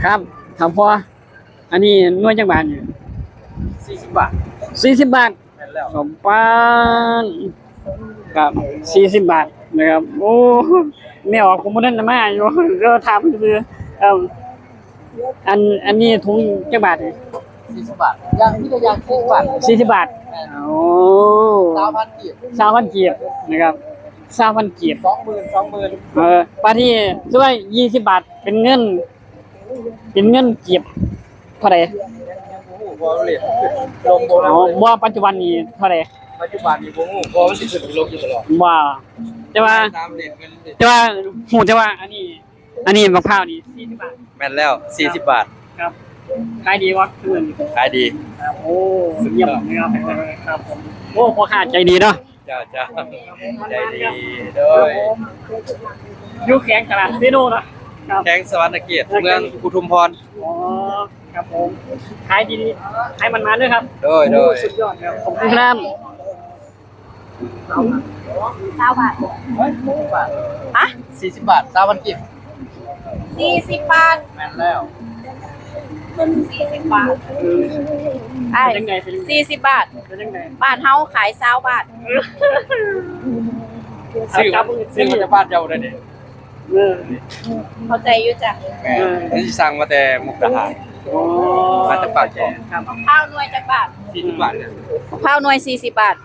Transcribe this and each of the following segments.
ครับ ครับพ่อ อันนี้หน่วยจักบาทนี่ สี่สิบบาท สี่สิบบาท ແມ່ນແລ້ວ ສອງປານ ครับ สี่สิบบาท นะครับ ໂອ້ ແມ່ອອກ ຜົມບໍ່ທັນໄດ້ມາຢູ່ ກໍຖາມຊື່ໆ ເອີ ອັນ ອັນນີ້ຖົງຈັກບາດນີ້? ສີ່ສິບບາດ ຢ່າງ ມີແຕ່ຢ່າງ ສີ່ສິບບາດ ສີ່ສິບບາດ ແມ່ນ ໂອ້ ຊາວພັນກີບ ຊາວພັນກີບ ນະຄັບ ຊາວພັນກີບ ສອງໝື່ນ ສອງໝື່ນ ເອີ ບາດນີ້ ຖືວ່າ ຊາວພັນກີບ ເປັນເງິນ ເປັນເງິນກີບເທົ່າໃດ? ຍັງບໍ່ຮູ້ ເພາະວ່າເລດລົງບໍ່ ອໍ ເລີຍ ບໍ່ ປັດຈຸບັນນີ້ເທົ່າໃດ? ປັດຈຸບັນນີ້ບໍ່ຮູ້ ເພາະວ່າມັນຊິຂຶ້ນລົງຢູ່ຕະຫຼອດ ບໍ່ ແຕ່ວ່າ ຕາມເລດເງິນ ແຕ່ວ່າຮູ້ແຕ່ວ່າອັນນີ້ ອັນນີ້ໝາກພ້າວນີ້ ສີ່ສິບບາດ ແມ່ນແລ້ວ ສີ່ສິບບາດ ຄັບ ຂາຍດີບໍ່? ຂາຍດີ ໂອ້ ຢ້ຽມເລີຍ ຄັບ ໂອ້ ພໍ່ຄ້າໃຈດີເນາະ ເຈົ້າ ເຈົ້າ ໃຈດີ ໂດຍ ຢູ່ແຂວງຕະຫຼາດເຊໂນເນາະ ຄັບ ແຂວງສະຫວັນນະເຂດ ເມືອງອຸທຸມພອນ ອໍ ຄັບຜົມ ຂາຍດີໆ ໃຫ້ມັນມາເດີຄັບ ໂດຍ ໂດຍ ສຸດຍອດ ຄັບ ຂອບຄຸນຄັບ ຊາວບາດ ຮະ ສີ່ສິບບາດ ຊາວພັນກີບ ສີ່ສິບບາດ ແມ່ນແລ້ວ ສີ່ສິບບາດ ເປັນຈັ່ງໃດ ສີ່ສິບບາດ ເປັນຈັ່ງໃດ ບ້ານເຮົາຂາຍຊາວບາດ ຊື້ ຊື້ມາຈາກບ້ານເຈົ້າໄດ້ນີ້ ເອີ ເຂົ້າໃຈຢູ່ຈ້ະ ແມ່ນ ເອີ ມັນຊິສັ່ງມາແຕ່ມຸກດາຫານ ອໍ ມາແຕ່ປາກຊ່ອງ ຄັບ ໝາກພ້າວໜ່ວຍຈັກບາດ? ສີ່ສິບບາດ ໝາກພ້າວໜ່ວຍສີ່ສິບບາດ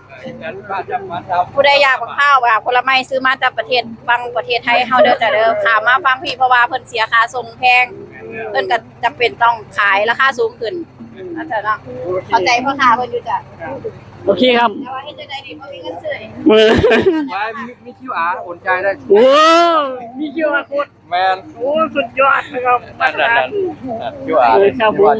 ຜູ້ໃດຢາກໝາກພ້າວ ວ່າຜົນລະໄມ້ ຊື້ມາແຕ່ປະເທດ ຝັ່ງປະເທດໄທເຮົາເດີຈ້ະເດີ ຂ້າມມາຝັ່ງພີ້ ເພາະວ່າເພິ່ນເສຍຄ່າສົ່ງແພງ ເພິ່ນກໍຈຳເປັນຕ້ອງຂາຍລາຄາສູງຂຶ້ນ ອືມ ນັ້ນເຖາະເນາະ ໂອເຄ ເຂົ້າໃຈພໍ່ຄ້າເພິ່ນຢູ່ຈ້ະ ໂອເຄຄັບ ແຕ່ວ່າເຮັດຈັ່ງໃດດີ ບໍ່ມີເງິນຊື້ ເອີ ວ່າມີ ມີຄິວອາ ໂອນຈ່າຍໄດ້ ໂອ້ ມີຄິວອາໂຄດ ແມ່ນ ໂອ້ ສຸດຍອດນະຄັບ ນັ້ນໆໆ ຄິວອາ ເອີ ຄັບຜົມ